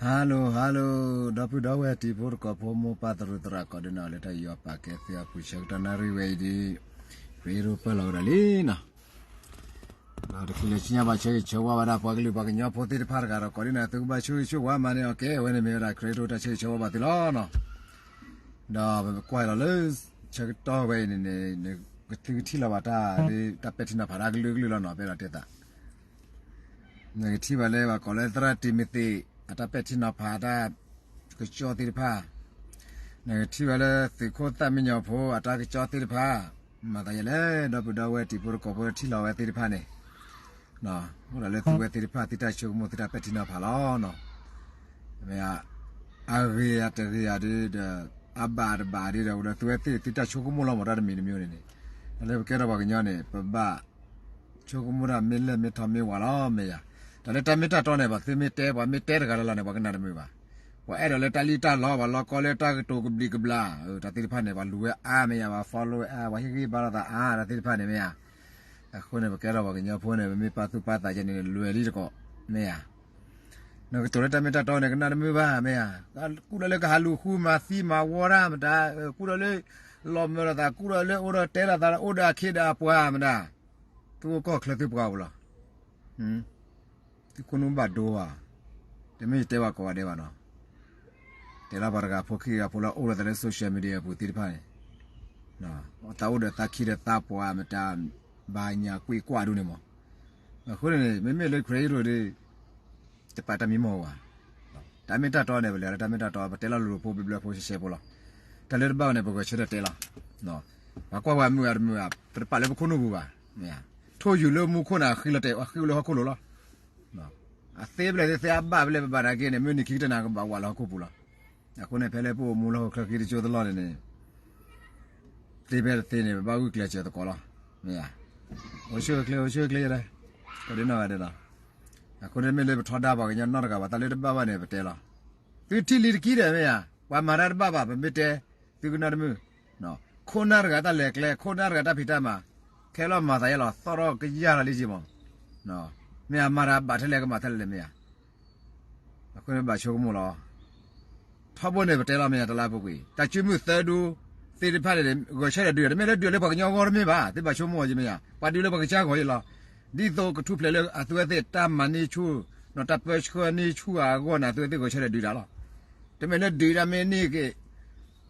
Hello hello, ဒီပုၢ်ဒီဝဲၢ်တံၤဖိသကိးဖိ မိၢ်ပၢ်သရူးသရၣ် ကိးဒ်နီၢ်ဂၤဒဲး လၢတၢ်ယူးယီၣ်ပာ်ကဲသုအပူၤ ဆၢကတီၢ်နၣ်ရံၣ်ဝဲအံၤဒီး ရ့ဒိၣ်ပၢၢ်လီၤဝဲဒၣ်လံနီၤ. ဒီးတချုးလၢဆူညါဘၣ် ဆၢဂ့ၤဆၢဝါဘၣ်ဒၣ်ပှၤကလုာ်ပှၤကညီဖိသ့ၣ်တဖၣ်တဂၤဒီး ကိးဒ်နီၢ်ဂၤဒဲး သုကဘၣ်ဆိၣ်ဂ့ၤဆိၣ်ဝါမၤန့ၢ်အီၤကဲဝဲန့ၣ် မ့ၢ်ဝဲဒၣ် ခရံာ်ဖိတၢ်ဆၢဂ့ၤဆၢဝါဘၣ်သုလီၤနီၤ. ဒီးပကွၢ်လီၤလၢ ဆၢကတီၢ်ဝဲအံၤန့ၣ်န့ၣ် သုကထံၣ်လီၤဘၣ်တၢ် တၢ်ပဲာ်ထံနီၤဖးတၢ်ကလုာ်ကလုာ်လီၤနီၤ ပအဲၣ်ဒိးတဲသး နကထံၣ်ဘၣ်လၢပှၤကိးလၢသရၣ်တံၤမသ့း အတၢ်ပဲာ်ထံနီၤဖးတၢ်ကစီၣ်သ့ၣ်တဖၣ်, နကထံၣ်ဘၣ်လၢသုးခိၣ်သၣ်မံညီၤဖိအတၢ်ကစီၣ်သ့ၣ်တဖၣ်, မၤသးယဲလဲၣ် ဒီပုၢ်ဒီဝဲၢ်တံၤဖိသကိးဖိထံၣ်လီၤဝဲသ့ၣ်တဖၣ်န့ၣ်, အိၣ်ဒီးလၢသုဝဲသ့ၣ်တဖၣ်သုတၢ်ဆိကမိၣ်သုတၢ်ပဲာ်ထံနီၤဖးလီၤနီၤ. မ့ၢ် အဂ့ၤအတဂ့ၤအဒုဒီး အဘၣ်တဘၣ်ဒုဒီး အိၣ်ဒီးသုဝဲသ့ၣ်သုတၢ်ဆိကမိၣ်လီၤမး တၢ်တမံၤတမံၤန့ၣ်န့ၣ်, တၢ်လၢပကဲထီၣ်ပှၤကညီန့ၣ် ပဘၣ် ဆိကမိၣ်တၢ်မ့ၢ်လဲၣ်မ့ၢ်ထီမ့ၢ်ဝၤလီၤ မ့ၢ်ယၤ. တၢ်လၢတၢ်မ့ၢ်တၢ်တီန့ၣ် ပှၤသုမ့ၢ်တဲ ပှၤမ့ၢ်တဲတဂၤလၢ်လၢ်န့ၣ် ပှၤကနၣ်တမုာ်ဘၣ်. ပှၤအဲၣ်ဒိးလၢတၢ်လံၣ်တၢ်လီ ပှၤလီကီလၢတၢ်ကတိၤကဘျံးကဘျၣ်, တၢ်သ့ၣ်တဖၣ်န့ၣ် ပှၤလူၤဝဲအါမ့ၢ်ယၤ ပှၤ follow ဝဲအါ ပှၤဟ့ၣ်ဂံၢ်ဘါလိာ်သးအါ တၢ်သ့ၣ်တဖၣ်န့ၣ်မ့ၢ်ယၤ. အဃိန့ၣ် ပကဲထီၣ်ပှၤကညီဖိန့ၣ် ပမ့ၢ်ပာ်သူၣ်ပာ်သးကဲန့ၣ် လွဲၤလံတကိး မ့ၢ်ယၤ. နကတိၤလၢတၢ်မ့ၢ်တၢ်တီန့ၣ် ကနၣ်တမုာ်ဘၣ် မ့ၢ်ယၤ. ကူၣ်ဒီးလၢကဟးလူၤဃုမၤသံမၤဝီတၢ်မတၤ, ကူၣ်ဒီးလၢ လီၤမၢ်လိာ်သး ကူၣ်ဒီးလၢအိၣ်ဒီးတဲလိာ်သး အိၣ်ဒီးအခ့ဒီးအပှၤမတၤ, သုအိၣ်ကီၢ်ချၢသုပှၤပူၤလီၤ. သုခိၣ်နူာ်ဘၣ်ဒိဘၣ်, တမ့ၢ်ယတဲဘၣ်ကိးဂၤဒဲးဘၣ်နီၤ. တဲလီၤပှၤတဂၤဖိခံဂၤဖိလၢအိၣ်ဒီးသးလၢ social media အပူၤသ့ၣ်တဖၣ်န့ၣ်, သးအိၣ်ဒီးသးခံဒီးသးပှၢ်မတၤ ဘၣ်ညၣ်ကွံာ်ကွၢ်ဒူၣ်န့ၣ်မး. အဃိန့ၣ် မ့မ့ၢ်လၢ ခရံာ်ဖိဒီး တပာ်တၢ်မံမီၢ်ဝဲ, တၢ်မ့ၢ်တၢ်တီန့ၣ် ပလဲၤလၢတၢ်မ့ၢ်တၢ်တီ ပတဲလီၤလိၤလိၤဖိဘျၢဘျၢဖိရှဲရှဲဖိလီၤ. တၢ်လၢတဘၣ်ဝဲန့ၣ် ပဂဲၤဆၢထၢၣ်တဲလီၤ. ပှၤကွၢ်ပှၤမုာ်ဧါတမုာ်ဧါ ပတပာ်လၢပခိၣ်နူာ်ပူၤဘၣ်. ထိၣ်ယူၤလၢမူခိၣ်န့ၣ် အဃံလီၤတဲာ် အဃံအိၣ်လၢဟီၣ်ခိၣ်လိၤလီၤ. အသ့ဘျဲၣ်သ့ၣ်သ့ၣ်အဘၣ်ဘျဲၣ် ပဘၣ်နာ်က့န့ၣ် မ့ၢ်နံၤခံကတၢၢ်န့ၣ် ကဘၣ်ဝးလၢဟီၣ်ခိၣ်ပူၤလီၤ. အဃိန့ၣ် ဖဲလၢပအိၣ်မူလၢဟီၣ်ခိၣ်ချၢခံတစိၢ်တလီၢ်န့ၣ်န့ၣ် သ့ဖဲတသ့န့ၣ် ပဘၣ်ဂုာ်ကျဲးစၢးသကိးလီၤ. မ့ၢ်ဧါ. အိၣ်ဆူၣ်အိၣ်ချ့ အိၣ်ဆူၣ်အိၣ်ချ့ယဲဒၣ်, ကိးဒ်နီၢ်ဂၤဒဲးလီၤ. အဃိန့ၣ်မ့ၢ်လၢပထီဒါပှၤကညီနီတဂၤဘၣ် တၢ်လၢတဘၣ်ဘၣ်န့ၣ် ပတဲလီၤ. သုထံၣ်လံတကံၢ်ဒီးမ့ၢ်ဧါ, ပှၤမၤတၢ်တဘၣ်ဘၣ် ပမ့ၢ်တဲ သုကနၣ်တမုာ်. ခိၣ်နၢ်တဂၤတၢ်လဲၤကျဲ ခိၣ်နၢ်တဂၤတၢ်ဖံးတၢ်မၤ, ခဲလီၤမၤသးယဲလီၤ သီၣ်ထီၣ်ကယၢ်လီၤလံက့မး. မ့ၢ်ဧါ မၤတၢ်ဘၣ်ထဲလဲၣ်ကမၤထဲလဲၣ်မ့ၢ်ဧါ. အဃိန့ၣ်ဘၣ်ဆိကမိၣ်လီၤ. ထီဘိန့ၣ် ပတဲလီၤမ့ၢ်ဧါ တလါပူၤကွံာ် တၢ်စုမုၢ်သၢဒူ သ့ၣ်တဖၣ်န့ၣ် ဂဲၤဆၢထၢၣ်ဒုး တမ့ၢ်လၢဒုးလၢပှၤကညီဂီၢ်တမ့ၢ်ဘၣ် သုဘၣ်ဆိကမိၣ်အီၤယမ့ၢ်ဧါ ပှၤဒုးလၢပှၤကစၢ်ဂီၢ်ယလီၤ. ဒ်သိးကထူၣ်ဖျဲးလၢအသုဝဲသ့ၣ်တၢ်မၤန့ၢ်ဆူၣ် တၢ်ပၢဆှၢန့ၢ်ဆူၣ်အဂီၢ်န့ၣ် အသုဝဲသ့ၣ်ဂဲၤဆၢထၢၣ်ဒုးတၢ်လီၤ. တမ့ၢ်လၢဒုးတၢ်မ့ၢ်န့ၢ်က့ၤ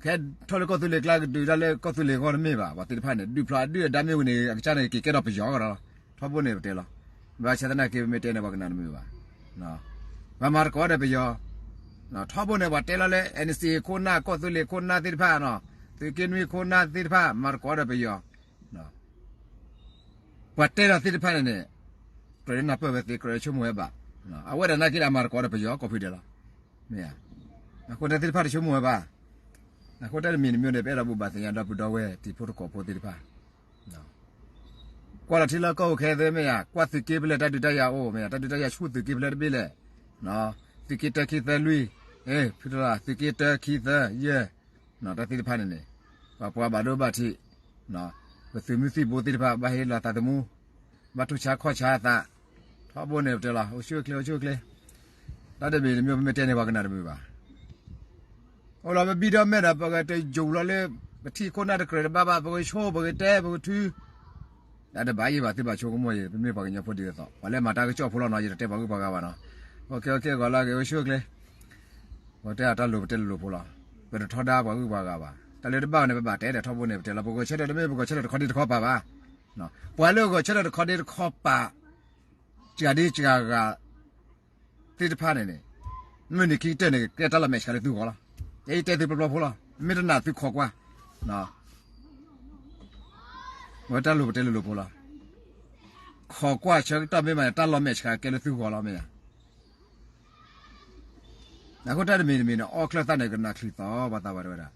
ခဲထီၣ်လၢကီၢ်သူလ့ၤကျါကဒုးတၢ်လၢကီၢ်သူလ့ၤဂီၢ်တမ့ၢ်ဘၣ် ပှၤသ့ၣ်တဖၣ်န့ၣ် ဒုးဖျိးအဒုၣ်အဒါမ့ၢ်ဝံၤန့ၣ် အကစၢ်န့ၣ်က့ၤကဲထီၣ်ပယီၤကဒီးလီၤ. ထီဘိန့ၣ်ပတဲလီၤ. ဘၣ်ဆၣ်သနာ်က့ ပမ့ၢ်တဲန့ၣ် ပှၤကနၣ်တမုာ်ဘၣ်. ပှၤမၤသကိးဒီးပယီၤ ထီဘိန့ၣ် ပှၤတဲလီၤလၢ NCA ခိၣ်နၢ် ကီၢ်သူလ့ၤခိၣ်နၢ်သ့ၣ်တဖၣ်နီၤ သုးက့နွံခိၣ်နၢ်သ့ၣ်တဖၣ် မၤသကိးဒီးပယီၤ ပှၤတဲဒီးသ့ၣ်တဖၣ်န့ၣ်န့ၣ် ကြၢးလၢနၢ်ပၢၢ်ဝဲသ့ ကြၢးလၢဆိကမိၣ်ဝဲဘၣ်. အဝဲဒၣ်နာ်က့ဒီး အမၤသကိးဒီးပယီၤကိးဖုဒဲးလီၤ. မ့ၢ်ဧါ. အဃိန့ၣ်သ့ၣ်တဖၣ်တဆိကမိၣ်ဝဲဘၣ်. အဃိတၢ်တမံၤတမံၤန့ၣ် ပအဲၣ်ဒိးဘူၣ်ဘၣ်သ့ၣ်ညါ ဒီပုၢ်ဒီဝဲၢ်တံၤဖိသကိးဖိသ့ၣ်တဖၣ် ကွၢ်လီၤထံလၢကီၢ်ပူၤခဲအံၤမ့ၢ်ဧါ, ကွၢ်သုးက့ဖဲလဲၣ် တၢ်ဒုးတၢ်ယၤအိၣ်မ့ၢ်ဧါ, တၢ်ဒုးတၢ်ယၤဆူၣ်သုးက့ဖဲလဲၣ်တဘ့ၣ်လဲၣ်, သုးက့တၢခံသၢလွံၢ်, ဖုတလီၤ သုးက့တၢခံသၢယဲၢ်, တၢ်သ့ၣ်တဖၣ်န့ၣ်န့ၣ်, ပှၤပှၤဘၣ်ဒိဘၣ်ထံး, ပသုးမုၢ်သံၣ်ဘိသ့ၣ်တဖၣ် ဘၣ်ဟ့ၣ်လီၤသးသမူ, ဘၣ်ထူၣ်ဆါခီၣ်ဆါအသး, ထီဘိန့ၣ်ပတဲလီၤ အိၣ်ဆူၣ်အိၣ်ချ့ အိၣ်ဆူၣ်အိၣ်ချ့, တၢ်တမံၤတမံၤပမ့ၢ်တဲန့ၣ် ပှၤကနၣ်တမုာ်ဘၣ်. အိၣ်လီၤ ပဘံၣ်ဒီးမဲာ်ဒီး ပကတယူၤလီၤလၢ ပထံၣ်ခိၣ်နၢ်တကြၢးတဘၣ်ဘၣ် ပကဆိ ပကတဲ ပကထု, တၢ်တဘၣ်ယံၤဘၣ် သုဘၣ်ဆိကမိၣ်ယဲ ပမ့ၢ်ပှၤကညီဖိဒ်သိးသိး ပှၤလၢမၤတၢ်ကစီၣ်ဖိလီၤနီၤ ယတတဲပှၤဂုၤပှၤဂၤဘၣ်နီၤ, အိၣ်ဆူၣ်အိၣ်ချ့ ဂီၤလၢအဂ့ၤ အိၣ်ဆူၣ်အိၣ်ချ့, ပတဲအတၢ်လိၤပတဲလိၤလိၤဖိလီၤ, ပတထီဒါပှၤဂုၤပှၤဂၤဘၣ်, တၢ်လၢတဘၣ်န့ၣ် ပဘၣ်တဲဒီးထီဘိန့ၣ် ပတဲလီၤ ပဂဲၤဆၢထၢၣ်တမ့ၢ် ပဂဲၤဆၢထၢၣ်တခီဒ့တခီပာ်ဘၣ်, ပှၤလၢဂဲၤဆၢထၢၣ်တခီဒ့တခီပာ် စှၤဒ့စှၤဂၤ သ့ၣ်တဖၣ်န့ၣ်န့ၣ်, မုၢ်နံၤခံကတၢၢ်န့ၣ် ကဲတၢ်လီၤမဲာ်ဆှးလၢသုဂီၢ်လီၤ. ယတဲသုပျီပျီဖိလီၤ. မ့ၢ်တနာ်သုခိးကွၢ်, ဝဲတၢ်လိၤပတဲလိၤလိၤဖိလီၤ. ခိးကွၢ်ဆၢကတီၢ်မ့ၢ်မးန့ၣ် တၢ်လီၤမဲာ်ဆှးကဲလၢသုဂီၢ်လီၤ မ့ၢ်ဧါ. အဃိတၢ်တမံၤတမံၤန့ၣ် အီၣ်ချၢၣ်သၣ်န့ၣ် ကနၣ်ချံသီ ပှၤသးပှၢ်တဲဝဲဒၣ်,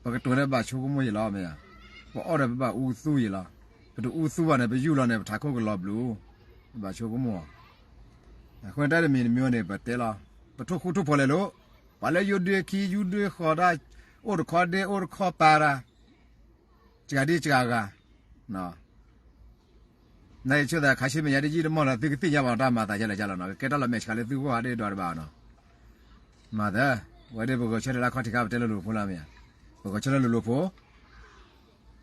ပကတိၤန့ၣ်ဘၣ်ဆိကမိၣ်ယံာ်လီၤ မ့ၢ်ဧါ. ပအီၣ်ဒီးပဘၣ်အူသူယံာ်လီၤ. ပတအူသူဘၣ်န့ၣ် ပယူၢ်လီၤန့ၣ် ပထးခိၣ်ကလီၤဘျုး, ဘၣ်ဆိကမိၣ်. အဃိန့ၣ်တၢ်တမံၤတမံၤန့ၣ် ပတဲလီၤ, ပထိၣ်ဃူထိၣ်ဖိးလဲၤလိာ်, ပှၤလၢယိၣ်ဒုးခံ ယူဒုးဃီၤတၢ်, အိၣ်တခီဒ့ အိၣ်တခီပၤတၢ်, စှၤဒ့စှၤဂၤ နဆိသးခါဆူမဲာ်ညါတယံာ်တမီၢ်လၢ သုကသ့ၣ်ညါဘၣ်တၢ်မၤသးယဲလဲၣ်ယဲလီၤနီၤ, ကကဲတၢ်လီၤမဲာ်ဆှးလၢသုဂီၢ်ဒ့ဒီးတဘၣ်နီၤ. မၤသၢ, ဝဲဒၣ်ပဂဲၤဆၢထၢၣ်လၢအခီၣ်ထံးခါ ပတဲလၢလိၤဖိလီၤမ့ၢ်ဧါ, ပဂဲၤဆၢထၢၣ်လၢလိၤဖိ,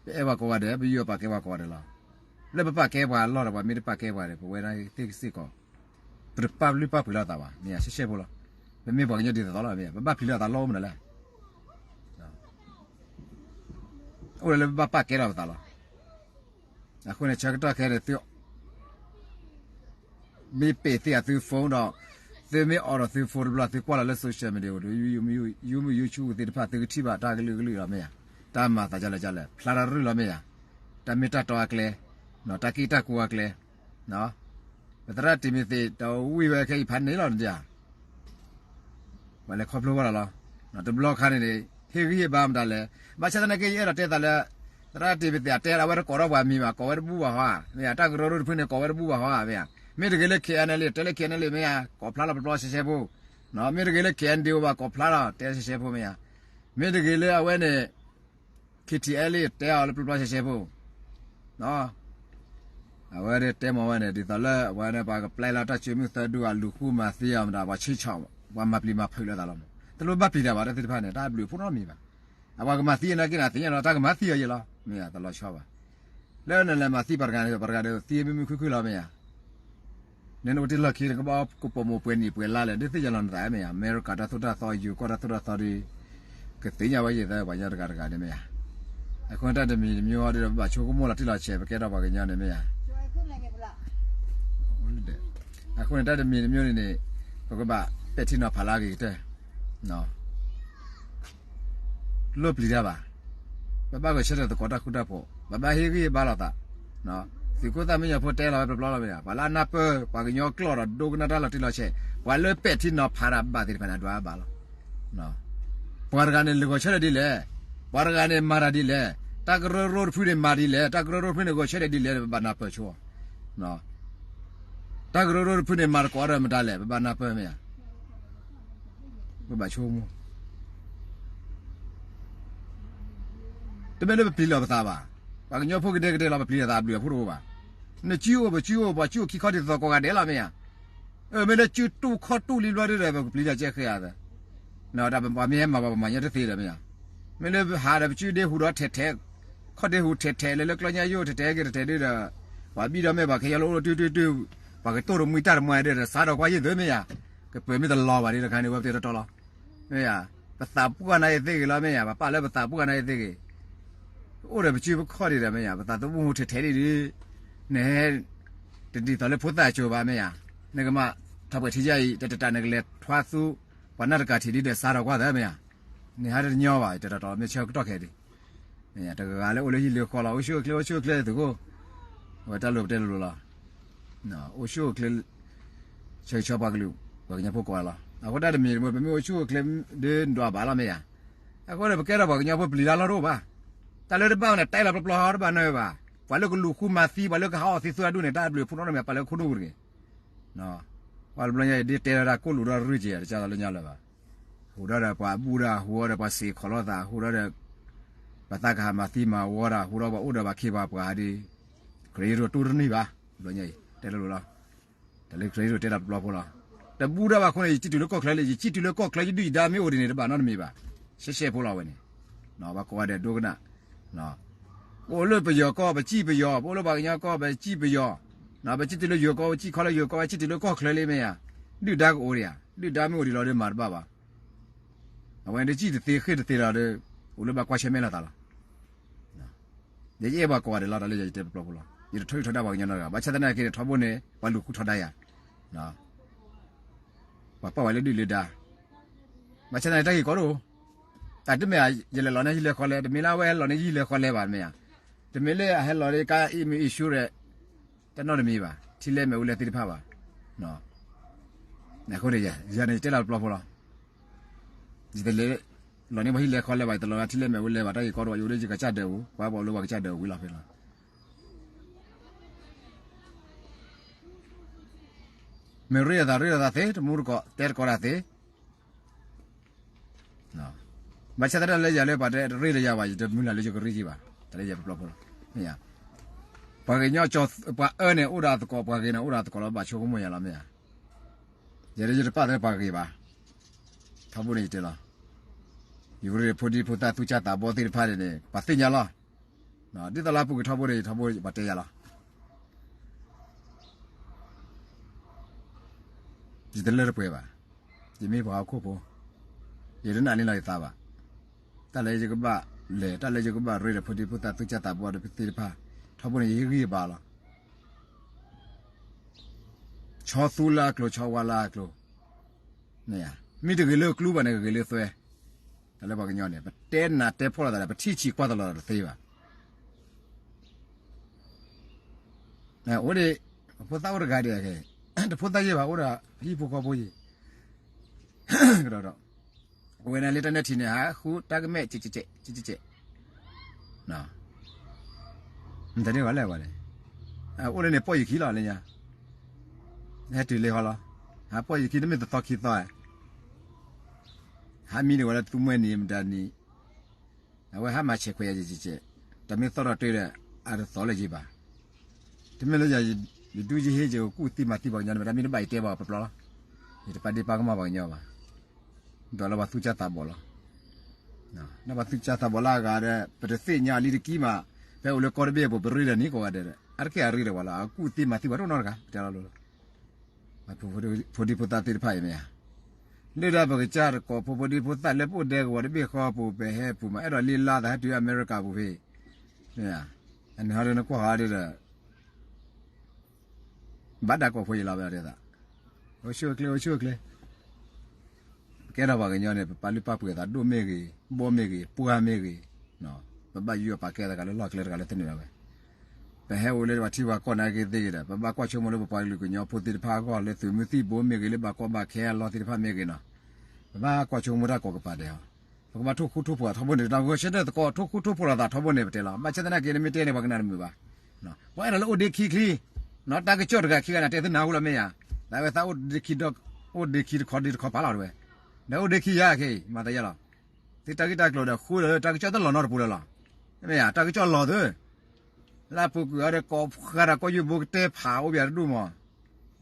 ပအဲၣ်ပှၤကိးဂၤဒဲး ပယူၢ်ပာ်ကဲပှၤကိးဂၤဒဲးလီၤ. လၢပပာ်ကဲပှၤလီၢ်ဒီး ပှၤမ့ၢ်တပာ်ကဲပှၤဒီး ပဝဲဒၣ်သ့ၣ်ကစ့ၢ်ကီး ပတပာ်လုၢ်ပာ်ပှ့ၤလၢအသးဘၣ် မ့ၢ်ဧါ, ရှဲရှဲဖိလီၤ. ပမ့ၢ်ပှၤကညီဒ်သိးသိးလီၤမ့ၢ်ဧါ, ပဘၣ်ပျံၤလၢအသးလီၤမနုၤလဲၣ်. အိၣ်ဒၣ်လၢပဘၣ်ပာ်ကဲထီၣ်ပသးလီၤ. အဃိန့ၣ် ဆၢကတီၢ်ခဲအံၤန့ၣ် သု မ့ၢ်ပဲာ်သ့ၣ်အသု phone ဒီး သုမ့ၢ်အိးထီၣ်သု phone တဘျီ သုကွၢ်လီၤလၢ social media ဒီး YouTube သ့ၣ်တဖၣ် သုကထံၣ်ဘၣ်တၢ်ကလုာ်ကလုာ်လီၤမ့ၢ်ဧါ, တၢ်မၤသးဒ်လဲၣ်ဒ်လဲၣ် ဖျါထီၣ်ရုၢ်လီၤမ့ၢ်ဧါ, တၢ်မ့ၢ်တၢ်တီအကျဲ, တၢ်က့ၣ်တၢ်ကူအကျဲ, ပသရၣ်တံၤမသ့း ဒီးဝံၢ်ဝဲခဲအံၤဖးန့ၣ်လီၤန့ၣ်ဧါ ပှၤလဲၤခီဖျိဘၣ်လီၤလီၤ. တဘျီခါန့ၣ်န့ၣ် ဟ့ၣ်ဂံၢ်ဟ့ၣ်ဘါမတၤလဲၣ်. ဘၣ်ဆၣ်သနာ်က့ ယအဲၣ်ဒိးတဲသးလၢ သရၣ်တံၤမသ့း အတဲဒၣ်ဝဲတကိးထီၣ်ပှၤမံၤဘၣ်, ကိးဝဲတဘူၣ်ဘၣ်ဟီဧါ, မ့ၢ်ဧါ, တၢ်ကရၢကရိတဖုန့ၣ် ကိးဝဲတဘူၣ်ဘၣ်ဟီဧါ, မ့ၢ်ဧါ. မ့ၢ်တဂ့ၤလၢ K N L A တဲလၢ K N L A မ့ၢ်ဧါ, ကိးဖျါလီၤပျီပျီရှဲရှဲဖိ, မ့ၢ်တဂ့ၤလၢ K N D O ဘၣ် ကိးဖျါလီၤ တဲရှဲရှဲဖိ မ့ၢ်ဧါ. မ့ၢ်တဂ့ၤလၢအဝဲန့ၣ် K T L A တဲအီၤလၢပျီပျီရှဲရှဲဖိ အဝဲတဲမၤဝဲန့ၣ် ဒ်သိးလၢအဝဲန့ၣ် ပှၤကပျဲလၢတၢ်စုမုၢ်သၢဒူ အလူၤဃုမၤသံအီၤမတၤ ပှၤဆံးဆီၣ် ပှၤမၤပျံၤမၤဖုးလၢသးလီၤ. တလိၣ်ဘၣ်ပျံၤတၢ်ဘၣ် တၢ်သ့ၣ်တဖၣ်န့ၣ် တၢ်ဘျုးအဖှိၣ်နီတမံၤဘၣ်. အပှၤကမၤသံအနာ်က့န့ၣ် သ့ၣ်ညါလီၤ တၢ်ကမၤသံအီၤယဲလီၤ မ့ၢ်ဧါ, တလီၤဆီဘၣ်. လၢနလဲၤမၤသံပှၤတဂၤန့ၣ် ပှၤတဂၤဒီးသံမုာ်မုာ်ခုၣ်ခုၣ်လီၤ မ့ၢ်ဧါ. နနအိၣ်တ့ၢ်လီၢ်ခံ နကဘၣ်ကပိာ်မိၣ်ပှဲၤနံၣ်ပှဲၤလါလဲၣ် ဒ်သ့ၣ်ညါလီၤနသး မ့ၢ်ဧါ. အမဲရကၤတၢ်သိၣ်တၢ်သီ ယိၤကီၢ်တၢ်သိၣ်တၢ်သီဒီး ကသ့ၣ်ညါဝဲယဲၢ်သၢပှၤကညီတဂၤတဂၤန့ၣ် မ့ၢ်ဧါ. အဃိန့ၣ် တၢ်တမံၤတမံၤဟီဒီး ပဘၣ်ဆိကမိၣ်လီၤတံၢ်လီၤဆဲး ပကဲထီၣ်ပှၤကညီန့ၣ် မ့ၢ်ဧါ. အဃိန့ၣ် တၢ်တမံၤတမံၤန့ၣ်န့ၣ် ပကဘၣ်ပဲာ်ထံနီၤဖးလၢအဂ့ၤကတၢၢ် လိၣ်ပျံၤတၢ်ဘၣ်. ပဘၣ်ဂဲၤဆၢထၢၣ်သကိးတၢ်ဃူတၢ်ဖိး, ပဘၣ်ဟ့ၣ်ဂံၢ်ဟ့ၣ်ဘါလိာ်သး. သုးခိၣ်သၣ်မံညီၤဖိတဲလီၤဝဲပျီပျီလီၤ မ့ၢ်ဧါ, ပှၤလၢအနၢ်ပၢၢ် ပှၤကညီကျိာ်ဒီးဒိကနၣ်တၢ်လီၤတံၢ်လီၤဆဲး, ပှၤလၢပဲာ်ထံနီၤဖးတၢ်ဘၣ်သ့ၣ်တဖၣ်န့ၣ် အဒွးဘၣ်လီၤ. ပှၤတဂၤန့ၣ် လဲၤဂဲၤဆၢထၢၣ်ဒ်လဲၣ်, ပှၤတဂၤန့ၣ် မၤတၢ်ဒ်လဲၣ်, တၢ်ကရၢကရိတဖုန့ၣ် မၤဒ်လဲၣ်, တၢ်ကရၢကရိတဖုန့ၣ် ဂဲၤဆၢထၢၣ်ဒ်လဲၣ်န့ၣ် ပဘၣ်နၢ်ပၢၢ်ဆိ တၢ်ကရၢကရိတဖုန့ၣ် မၤသကိးဒီးမတၤလဲၣ် ပဘၣ်နၢ်ပၢၢ် မ့ၢ်ဧါ. ပဘၣ်ဆိကမိၣ် တမ့ၢ်လၢပပျံၤလီၤပသးဘၣ်. ပှၤကညီဖိကဒဲကဒဲလီၤ ပပျံၤလီၤသးအဘျုးအဖှိၣ်တအိၣ်ဘၣ်. နစုအိၣ် ပစုအိၣ် ပှၤစုအိၣ်ခံခီဒ်သိးကိးဂၤဒဲးလီၤ မ့ၢ်ဧါ. အမ့ၢ်လၢစုတူၢ်ခီၣ်တူၢ်လံဘျီဒုဒီး ပကပျံၤတၢ်ကဲဃဲဧါသၢ ပှၤမ့ၢ်ဟဲမၤပှၤ ပမၤညီတသ့ဒီး မ့ၢ်ဧါ. မ့ၢ်လၢဟးဒီးပစုဒ့ဟူးဒီးထဲးထဲး, ခီၣ်ဒ့ဟူးထဲးထဲး လၢလၢကျီညါယိၣ်ထဲးထဲးက့ၤထဲးထဲးဒုဒီး ပှၤဘံၣ်ဒီးမ့ၢ်ပှၤခဲယီၤလၢအိၣ်လၢတုၤတုၤတုၤ, ပှၤကတိၢ်တမှံတၢ်တမှံဒုဒီး စးထီၣ်ကွၢ်ယ့ၢ်သု မ့ၢ်ဧါ. ကပၢၤမ့ၢ်တလီၤဘၣ်ဒ်တခါန့ၣ် ဝဲပတဲတီတီလီၤ မ့ၢ်ဧါ. ပသးပှၢ်နၤအံၤသ့ဂ့ၤလီၤ မ့ၢ်ဧါ, ပပာ်လၢပသးပှၢ်နၤအံၤသ့ဂ့ၤ. အိၣ်ဒီးပစုပခီၣ်ဒံးဒီး မ့ၢ်ဧါ, ပသးသမူဟူးထဲးထဲးဒံးဒု, နဟဲ တဒ်သိးလၢဖိသၣ်အစိၤဘၣ် မ့ၢ်ဧါ. နကမၤထီၣ်ပှဲၤထံယါအံၤ တတးနကလဲၤထွါသူ ပှၤနၢ်တကးထံးဒ်ဒီး စးထီၣ်ကွၢ်သၢ မ့ၢ်ဧါ. နဟးတညီဘၣ် တတီၤတီၤ မ့ၢ်ဆၢကတီၢ်ခဲဒံး မ့ၢ်တဂၤလၢအိၣ်လၢဟံၣ်လၢဃီလီၤ. အိၣ်ဆူၣ်အိၣ်ချ့ အိၣ်ဆူၣ်အိၣ်ချ့သုးခိၣ်, အဝဲတၢ်လိၣ်ပတဲလိၤလိၤလီၤ. အိၣ်ဆူၣ်အိၣ်ချ့ ဆၢဂ့ၤဆၢဝါပှၤကလုာ် ပှၤကညီဖိကိးဂၤလီၤ. အဃိတၢ်တမံၤတမံၤ ပမ့ၢ်အိၣ်ဆူၣ်အိၣ်ချ့ ဒ်ဒွးဘၣ်လီၤ မ့ၢ်ဧါ. အဃိန့ၣ် ပကဲထီၣ်ပှၤကညီဖိပျံၤတၢ်လီၢ်တအိၣ်ဘၣ်. တၢ်လၢတဘၣ်ဝဲန့ၣ် တဲလီၤပျီပျီဟီတဘၣ်နီတမံၤဘၣ်. ပှၤလၢကလူၤဃုမၤသံ ပှၤလၢကဟးအီၣ်သံသုးအဒူၣ်န့ၣ် တၢ်အဘျုးအဖှိၣ်နီတမံၤ ပာ်လၢခိၣ်နူာ်ပူၤတဂ့ၤ ပှၤတဘျီညါအံၤ ဒ်တဲဝဲဒၣ်ကိၣ်လူးဒီးရူၢ်က့ၤ တကးလီၤလၢညါလၢၤဘၣ်. ဟူးဒီးပှၤဘူၣ်ဒီး ဟူးဒီးပှၤစ့းခီၣ်လိာ်သး ဟူးဒီး ပှၤသးကဟးမၤသံမၤဝီတၢ် ဟူးဒီးပှၤအိၣ်ဒီးပှၤခ့ပှၤပှၤဒ် ကြၢးရူးတူၢ်တန့ၢ်ဘၣ်. တဘျီညါအံၤ တဲလိၤလိၤလီၤ. တၢ်လၢကြၢးရူးတဲတၢ်ပျီဖိလီၤ. တဘူၣ်ဒီးဘၣ်အဃိန့ၣ် ယစံၣ်တုၤလၢကီၢ်ချၢလံ ယစံၣ်တုၤလၢကီၢ်ချၢ ယဒုၣ်ယဒါမ့ၢ်အိၣ်ဒ်န့ၣ် တဘၣ်နီတမံၤဘၣ်. ရှဲရှဲဖိလီၤဝဲန့ၣ် ပှၤကိးဂၤဒဲးဒိကနၣ် ပအိၣ်လၢပယီၤကီၢ် ပစံၣ်ပယီၤ, ပအိၣ်လၢပှၤကညီကီၢ် ပစံၣ်ပယီၤ, ပစံၣ်တုၤလၢယိၤကီၢ် ပစံၣ်ခီလၢယိၤကီၢ် ပစံၣ်တုၤလၢကီၢ်ချၢလံ မ့ၢ်ဧါ. ဒုၣ်ဒါကအိၣ်ဒံးဧါ, ဒုၣ်ဒါမ့ၢ်အိၣ်ဒံးလီၤဒီးမၤတဘၣ်ဘၣ်. အဝဲဒၣ်စံၣ်တသ့ဃ့ၢ်တသ့လီၤဒီး အိၣ်လၢဘၣ်ကွၢ်ဆၢၣ်မဲာ်လိာ်သးလီၤ. ယယအဲၣ်ပှၤကိးဂၤဒဲးလီၤ တၢ်လၢယတဲပျီဖိလီၤ. ယတထီဒုၣ်ထီဒါပှၤကညီနီတဂၤ ဘၣ်ဆၣ်သနာ်က့န့ၣ် ထီဘိန့ၣ် ပှၤလူၤဃုထီဒါယၤ ပှၤပာ်ဝဲလၢဒုၣ်လၢဒါ ဘၣ်ဆၣ်သနာ်က့ တၢ်ဂ့ၢ်ကီတအိၣ်, တၢ်တမ့ၢ်ယလဲၤလီၤန့ၢ်ဟံၣ်လဲၤဃီလဲၣ်, တမ့ၢ်လၢအဝဲဟဲလီၤန့ၢ်ယဟံၣ်လဲၤဃီလဲၣ်ဘၣ် မ့ၢ်ဧါ. တမ့ၢ်လၢအဟဲလီၤန့ၢ်ကါအံၤမ့ၢ်အံၣ်ဆူရဲၣ် တၢ်နီတမံၤဘၣ်, ထံလဲမဲာ်ဝဲလဲသ့ၣ်တဖၣ်ဘၣ်. အဃိန့ၣ် ယၤန့ၣ် ယတဲလီၤပျီဖိလီၤ. ယတလဲၤလီၤန့ၢ်ပှၤဟံၣ်လဲၤဃီလဲၣ်ဘၣ်, ယတလီၤထံလဲမဲာ်ဝဲလဲဘၣ်, တၢ်ဂ့ၢ်ကီတအိၣ်, ယအိၣ်လၢယကစၢ်ဒၢးပူၤ, ပှၤဘၣ်အိၣ်လၢပှၤကစၢ်ဒၢးဝံၤလီၤဖဲလီၤ. မ့ၢ်ရ့အသးရ့အသးသ့, တမူတကိး တဲတကိးတၢ်သ့. ဘၣ်ဆၣ်သနာ်က့လၢယၤလၢပှၤတရ့ဒီးယၤဘၣ်, ယတမုၢ်လၢ်လၢယကရ့က့ၤဘၣ်, တၢ်လၢယၤပျီဖိလီၤ. မ့ၢ်ဧါ, ပှၤကညီကၠီၤ ပှၤအၢန့ၣ်အိၣ်ဒီးအသကိး, ပှၤဂ့ၤန့ၣ်အိၣ်ဒီးအသကိးလီၤ, ဘၣ်ဆိကမိၣ်ယၤလီၤ မ့ၢ်ဧါ. ယၤဒၣ်ယတပာ်သးပှၤဂ့ၤဘၣ်. ထီဘိန့ၣ်ယတဲလီၤ. ယကရ့ၣ်ဖိဒံဖိသၣ်သူၣ်စၢ်သးဘီၣ်သ့ၣ်တဖၣ်န့ၣ်န့ၣ် ပှၤသ့ၣ်ညါလီၤ. ဒ်သိးလၢအပူၤကွံာ်ထီဘိန့ၣ် ယထီဘိပှၤတဲယၤလီၤ. ယတလၢတပှဲၤဘၣ်. ယမ့ၢ်ပှၤဟီၣ်ခိၣ်ဖိ, ယတနာ်န့ၢ်လီၤယသးဘၣ်. တၢ်လၢယကဘၣ်လဲၤ တၢ်လၢယကဘၣ်ရ့ဒီးဖိဒံဖိသၣ်သူၣ်စၢ်သးဘီၣ်ဒီးပသ့ၣ်တဖၣ် ထီဘိန့ၣ် ယဟ့ၣ်ဂံၢ်ဘါလီၤ. ဆီသူလၢအကျိၤ ဆီဝါလၢအကျိၤ, မ့ၢ်တဂ့ၤလၢကျူဘၣ်န့ၣ် ကဂ့ၤလၢသွဲ. တၢ်လၢပှၤကညီန့ၣ် ပတဲနၤတဲဖှီၣ်လိာ်သးဒီး ပထံၣ်ဆံးကွၢ်တလီၤဒီးတသ့ဘၣ်. အိၣ်ဒံး, ဖိသၣ်အိၣ်တဂၤဒံး, တဖိသၣ်ယဲၢ်ဘၣ် အိၣ်ဒီးဟံၣ်ဖိဃီဖိယံၤ, ကဒီးဒီး, အဝဲန့ၣ်လၢတၢ်နဲၣ်ထံန့ၣ် ဟးဃုတၢ်ကမဲာ် ကဲကဲကဲ, နတဒ်ဝဲလဲၣ်ဝဲလဲၣ်, အိၣ်လၢန့ၣ်ပီၢ်ယခံလီၤလၢညါ, ဟဲတုၤလံဟီလီၤ, ဟးပီၢ်ယခံတမ့ၢ်တသီခံသီဧါ, ဟးမံဒံးဝဲလၢသူမှဲနံၤမတၤနံၤ အဝဲဟးမၤဆဲးခွဲးယၤကဲကဲ, တၢ်မ့ၢ်သီၣ်ထီၣ်တ့ၢ်ဒီး အတသီၣ်လၢယံၤဘၣ်. တမ့ၢ်လၢယၤ ယဒုးယဟ့ၣ် ယကကူၣ်သံမၤသံပှၤကညီန့ၣ် မ့တမ့ၢ်တဘၣ်ယတဲဘၣ်ပျီပျီလီၤ. ယတပာ်ဒ့ၣ်ပာ်ကမၣ်ပှၤကညီဘၣ်. ဒီးလၢပှၤသူၣ်စၢ်သးဘီၣ်လီၤ. လၢပှၤသူၣ်စၢ်သးဘီၣ်လၢအဂၤဒီး ပတသ့ၣ်ညါလံတကံမး, ဖဲအိၣ်လၢကီၢ်တဘ့ၣ်အပူၤ ပရ့ဒီးန့ၣ်ကိးဂၤဒဲးဒီး အါတက့ၢ်အရ့ဒီးပှၤလီၤ. အကူၣ်သံမၤသံပှၤတအိၣ်နီတဂၤ ပတဲလီၤလိၤလီၤ. ဖိဒံဖိသၣ်သ့ၣ်တဖၣ်အံၤမ့ၢ်ဧါ, လၢဒၣ်ပကစၢ်တကိးဖိ ဖိဒံဖိသၣ်လၢပအိၣ်ဒဲကဝီၤတဘ့ၣ်ဃီပူၤ ပဟဲပူၤမး အဲၣ်ဒိးလံလါသးဟဲတုၤအမဲရကၤပူၤဖဲ, အန့ၣ်ဟီဒ်နကွၢ်ဟီဒ်ဒီး ဘၣ်ဒၣ်ကိးဖိယံၤလီၤဝဲဒၣ်သး, အိၣ်ဆူၣ်အိၣ်ချ့ အိၣ်ဆူၣ်အိၣ်ချ့. ပကဲထီၣ်ပှၤကညီန့ၣ် ပပာ်လုၢ်ပာ်ပှ့ၤသးဒိၣ်မ့ၢ်ဂ့ၤ, ဘီမ့ၢ်ဂ့ၤ, ပှၢ်မ့ၢ်ဂ့ၤ, ပဘၣ်ယူးယီၣ်ပာ်ကဲသးတဂၤလၢလီၢ်ကျဲတဂၤလၢသန့ၤလီၤဝဲ. ပဟဲအိၣ်လၢပှၤထံပှၤကီၢ်နာ်က့သ့ၣ်ဂ့ၤဒီး ပဘၣ်ကွၢ်ဆိကမိၣ်လၢပပှၤကလုာ်ကညီဖိသ့ၣ်တဖၣ်အဂီၢ် လၢသုးမုၢ်သံၣ်ဘိမ့ၢ်ဂ့ၤ, လၢဘၣ်ကီဘၣ်ခဲအလီၢ်သ့ၣ်တဖၣ်မ့ၢ်ဂ့ၤနီၤ, ပဘၣ်ကွၢ်ဆိကမိၣ်တၢ်ကိးကပၤဒဲးအီၤ. ပကဘၣ်ထိၣ်ဃူထိၣ်ဖိးသးထီဘိန့ၣ် တၢ်ဂီၤဆၢထၢၣ်သကိး ထိၣ်ဃူထိၣ်ဖိးလိာ်သးထီဘိန့ၣ် ပတဲလီၤ. ဘၣ်ဆၣ်သနာ်က့ နမ့ၢ်တဲန့ၣ် ပှၤကနၣ်တမုာ်ဘၣ်. ပှၤအဲၣ်ဒိးလၢအိၣ်ဒ့ခံချံ, တၢ်ကစီၣ်တဂၤခံဂၤန့ၣ် တဲသုနၢ်ဟူလီၤမ့ၢ်ဧါ, ဒ်ဝဲသးအိၣ်ဒ့ခံ, အိၣ်ဒ့ခံတခီဒ့တခီဖးလီၤတဝဲ, ဒီးအိၣ်ဒ့ခံယါခဲအံၤ မၤသးယါလီၤ. သုတၢ်ဂ့ၢ်တၢ်ကျိၤဒီးဃုဒီးလၢတၢ်ကစီၣ်တလီၤနီတပူၤလၢၤလီၤ. မ့ၢ်ဧါ, တၢ်ကစီၣ်လီၤသု, လၢအပူၤကွံာ်အီၤဒီး ကိးဃာ်ဒီးကီၢ်ယူၢ်ဘိကတဲဖးအိၣ်ဘၣ်တဒူၣ်မး,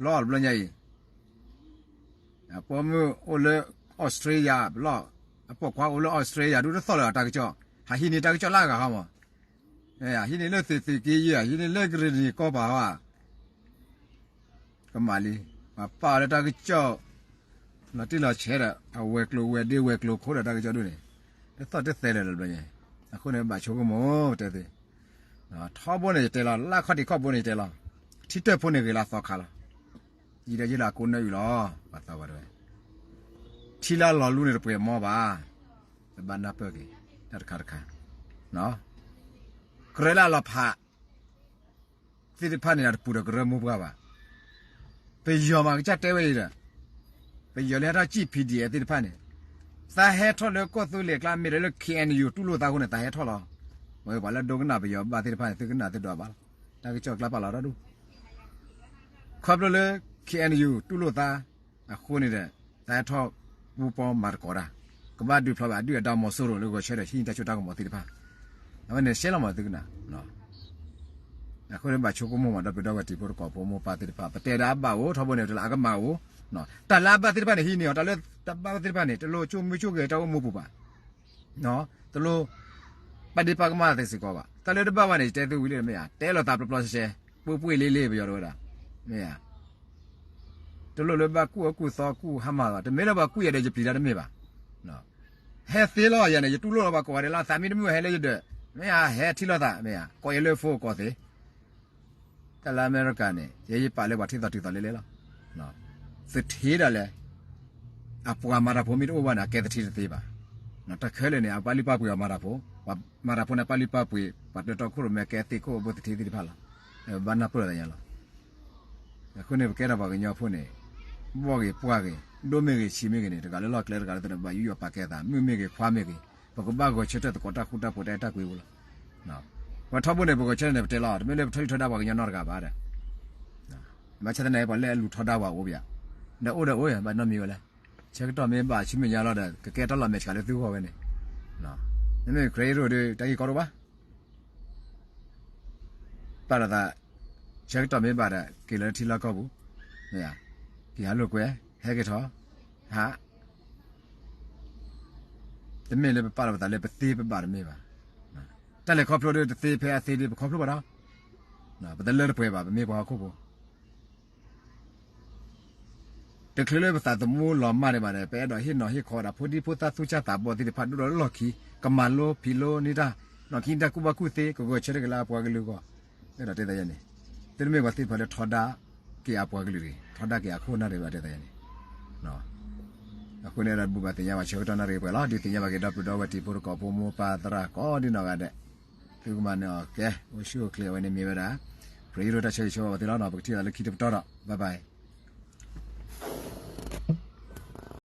လီၤတဘျီညါအံၤ အပိာ်မုၣ်အိၣ်လၢအီစထြ့လယါဘျီ, အပိာ်ခွါအိၣ်လၢအီစထြ့လယါ ဒူၣ်တသီၣ်လၢၤတၢ်ကစီၣ်, ဟးဟံးန့ၢ်တၢ်ကစီၣ်လၢအဂၤဟီမး, ဟံးန့ၢ်လၢသ့ၣ်သ့ၣ်က့ယဲၢ်, ဟံးန့ၢ်လၢကရ့ၣ်နံၤကီၢ်ပၤဟီဧါ, ကမၣ်လံ, ပှၤပာ်အီၤလၢတၢ်ကစီၣ် လီၤတံၢ်လီၤဆဲးဒီး အဝဲၤကျိၤဝဲၤဒ့ဝဲၤကျိၤခိၣ်ဒီးတၢ်ကစီၣ်ဒူၣ်န့ၣ်, တသီၣ်တသဲလၢၤလၢၤဘျီညါ, အဃိန့ၣ် ဘၣ်ဆိကမိၣ်တဲသ့, ထီဘိန့ၣ်ယတဲလီၤ, လၢခီၣ်ထံးခီၣ်ဘိန့ၣ်ယတဲလီၤ, ထံတၢၢ်ဖိန့ၣ်ဂ့ၤလၢအသီခါလီၤ. ယံာ်ဒီးယံာ်လၢအကိးနၢအုၣ်လီၤ, ပှၤသးဝဲတဝဲ, ထံလၢအလီၤလူန့ၣ်တပှဲၤမီၢ်ဘၣ်, ပဘၣ်နၢ်ပၢၢ်က့ၤ တၢ်တခါတခါ, ကရၢလၢအလီၤဖး သ့ၣ်တဖၣ်န့ၣ် အတပူၤဒီးကရၢမိၢ်ပှၢ်ဘၣ်. ပယီၤမးကစၢ်တဲဝဲအံၤဒီး, ပယီၤလၢဟဲထီၣ်စံၣ် P D F သ့ၣ်တဖၣ်န့ၣ်, သးဟဲထီၣ်လၢကီၢ်သူလ့ၤကျါ မ့ၢ်ဒီးလၢ K N U တူၢ်လိာ်သးအဃိန့ၣ် သးဟဲထီၣ်လီၤ. ဝဲပှၤလၢဒိကနၣ်ပယီၤဘၣ်သ့ၣ်တဖၣ်န့ၣ် သုကနၣ်သုဒွးဘၣ်လီၤ. တၢ်ကစီၣ်ကျါပာ်လီၤတၢ်ဒူၣ် ခီဖျိလၢ K N U တူၢ်လိာ်သးအဃိန့ၣ်ဒီး သးဟဲထီၣ်ပူၤပီမၤသကိးတၢ်, ကဘၣ်ဒုးဖျီဘၣ် အဒုၣ်အဒါမီၤစိရိၤလၢဂီၤဆၢဒီးဟံးန့ၢ်တၢ်စိတၢ်ကမီၤသ့ၣ်တဖၣ်, အဝဲန့ၣ်ရှဲလီၤမးသုကနၣ်, အဃိန့ၣ် ဘၣ်ဆိကမိၣ်မး ဒီပုၢ်ဒီဝဲၢ်တံၤဖိသကိးဖိမိၢ်ပၢ်သ့ၣ်တဖၣ် ပတဲဒီးအဘၣ်အိၣ် ထီဘိန့ၣ် တလၢအကမၣ်အိၣ်, တၢ်လၢအဘၣ်သ့ၣ်တဖၣ်န့ၣ် ဟံးန့ၢ်အီၤ တၢ်လၢတဘၣ်သ့ၣ်တဖၣ်န့ၣ် တလိၣ်ဆိၣ်မုၢ်ဆိၣ်ဂဲၤတၢ်အိၣ်မူပူၤဘၣ် တလိၣ်ပာ်ဒ့ၣ်ပာ်ကမၣ်သ့စ့ၢ်ကီးဘၣ်. တၢ်လၢတဘၣ်ဘၣ်န့ၣ် ယတဲသုဝံၤလံမ့ၢ်ဧါ, တဲလိာ်သးပျီပျီရှဲရှဲ, ပှ့ၤပှ့ၤလ့လ့ပယီၤတဝဲဒၣ်, မ့ၢ်ဧါ, တလိၣ်လၢဘၣ်ကူၣ်အၢကူၣ်သီကူၣ်ဟါမၢ်ဘၣ်, တမ့ၢ်လၢပှၤကူၣ်ယၤဒီး ယပျံၤတၢ်တမ့ၢ်ဘၣ်. ဟဲသ့လီၤယၤန့ၣ် ယတူၢ်လိာ်လီၤပှၤကိးဂၤဒဲးလၢ သးမံတမုာ်ဟဲလၢယဒၢး, မ့ၢ်ဧါ, ဟဲထံၣ်လိာ်သး, မ့ၢ်ဧါ, ကိးယၤလၢဖိကိးသ့ တၢ်လၢအမဲရကၤန့ၣ် ယဲယပာ်လၢပှၤထံၣ်သီတုၤသီလ့လ့လီၤ. သထ့ဒၣ်လဲာ်, အပှၤမၤတၢ်ဖိမ့ၢ်တအိၣ်ဘၣ်န့ၣ် အကဲသထ့တသ့ဘၣ်. တၢ်ခဲလၢာ်န့ၣ် အပာ်လုၢ်ပာ်ပှ့ၤအီၤမၤတၢ်ဖိ, ပှၤမၤတၢ်ဖိန့ၣ် ပာ်လုၢ်ပာ်ပှ့ၤ ပှၤတၢတီခိၣ်ရိၣ်မဲကဲသ့ၣ်ခိၣ်ဘိသထ့သ့ၣ်တဖၣ်လီၤ. ဘၣ်နၢ်ပၢၢ်လိာ်သးညါလီၤ. အဃိန့ၣ် ပကဲထီၣ်ပှၤကညီဖိန့ၣ် ဘီၣ်ဂ့ၤပှၢ်ဂ့ၤ ဒိၣ်မ့ၢ်ဂ့ၤဆံးမ့ၢ်ဂ့ၤန့ၣ် တဂၤလၢလီၢ်ကျဲတဂၤလၢသ့ၣ်န့ၣ် ဘၣ်ယူးယီၣ်ပာ်ကဲသး မုၣ်မ့ၢ်ဂ့ၤခွါမ့ၢ်ဂ့ၤ, ပကဘၣ်ဂီၤဆၢထၢၣ်သကိးတၢ်ဃူတၢ်ဖိးတၢ်အဲၣ်တၢ်ကွံပူၤလီၤ. ပထီဘိန့ၣ် ပဂီၤဆၢထၢၣ်န့ၣ် ပတဲလီၤ တမ့ၢ်လၢပထီၣ်ထီဒါပှၤကညီနီတဂၤဘၣ်ဒီး ဘၣ်ဆၣ်သနာ်က့ ပှၤလၢအလူၤထီဒါပှၤအိၣ်ဘၣ်, ဒီးအိၣ်ဒီးအိၣ် ဘၣ်နီတမံၤဝဲလဲၣ်. ဆၢကတီၢ်မ့ၢ်ဘၣ်ဆူမဲာ်ညါလီၤဒီး ကကဲတၢ်လီၤမဲာ်ဆှးလၢသုဂီၢ်ဝဲန့ၣ်, မ့မ့ၢ် Karen ဒီး တၢ်ဂ့ၢ်ကီဒိၣ်ဘၣ်, ပာ်လီၤသး, ဆၢကတီၢ်မ့ၢ်ဘၣ်ဒီး က့ၤလၢထံလီၢ်ကီၢ်ပူၤ, မ့ၢ်ဧါ, က့ၤဟးလိာ်ကွဲ, ဟဲက့ၤထီၣ်, ဟး, တမ့ၢ်လၢပပာ်လီၤပသးလၢပသ့ပဘၣ်တမ့ၢ်ဘၣ်. တၢ်လဲၤခီဖျိဒီးတသ့ဖဲအသ့ဒီး ပခီဖျိဘၣ်ဒီး ပတလၢတပှဲၤဘၣ် ပမ့ၢ်ပှၤဟီၣ်ခိၣ်ဖိ တချုးလၢပသးသမူလီၤမၢ်ဒံးဘၣ်ဒီး ပအဲၣ်ဒိးဟ့ၣ်နီၤဟ့ၣ်ခီဝဲဒၣ် ဖိဒံဖိသၣ်သူၣ်စၢ်သးဘီၣ်သ့ၣ်တဖၣ် ဒိၣ်ဒီးလီၢ်ခံ ကမၤလိဖံးလိန့ၢ်တၢ် နီၢ်ခံတၢ်ကူၣ်ဘၣ်ကူၣ်သ့ ကဂဲၤဆၢထၢၣ်က့ၤလၢအပှၤကလုာ်အဂီၢ်. အဲၣ်ဒိးတဲသးယဲန့ၣ် သုတမ့ၢ်ပှၤသ့ၣ်တဖၣ်လၢထီဒါက့ၤအပှၤကလုာ်တဂ့ၤ ထီဒါက့ၤအခိၣ်အနၢ်တဂ့ၤဘၣ် တဲသးယဲန့ၣ် အဃိန့ၣ် အဲၣ်ဒိးဘူၣ်ဘၣ်သ့ၣ်ညါဘၣ် ဆၢကတီၢ်နၣ်ရံၣ်ပှဲၤလီၤ. ဒုးသ့ၣ်ညါဘၣ်က့ၤ ဒီပုၢ်ဒီဝဲၢ်တံၤဖိသကိးဖိ မိၢ်ပၢ်သရၣ်ကိးဒံနီၢ်ဂၤဒဲး သုကမၤနၢၤအီၤကဲ အိၣ်ဆူၣ်အိၣ်ချ့ အဝဲန့ၣ်မ့ၢ်ဝဲဒၣ် ပရ့ယိၣ်တၢ်ဆၢဂ့ၤဆၢဝါဘၣ်သုလီၤနီၤ. ပကထံၣ်သးလၢခံတပတီၢ်ဒီး bye bye.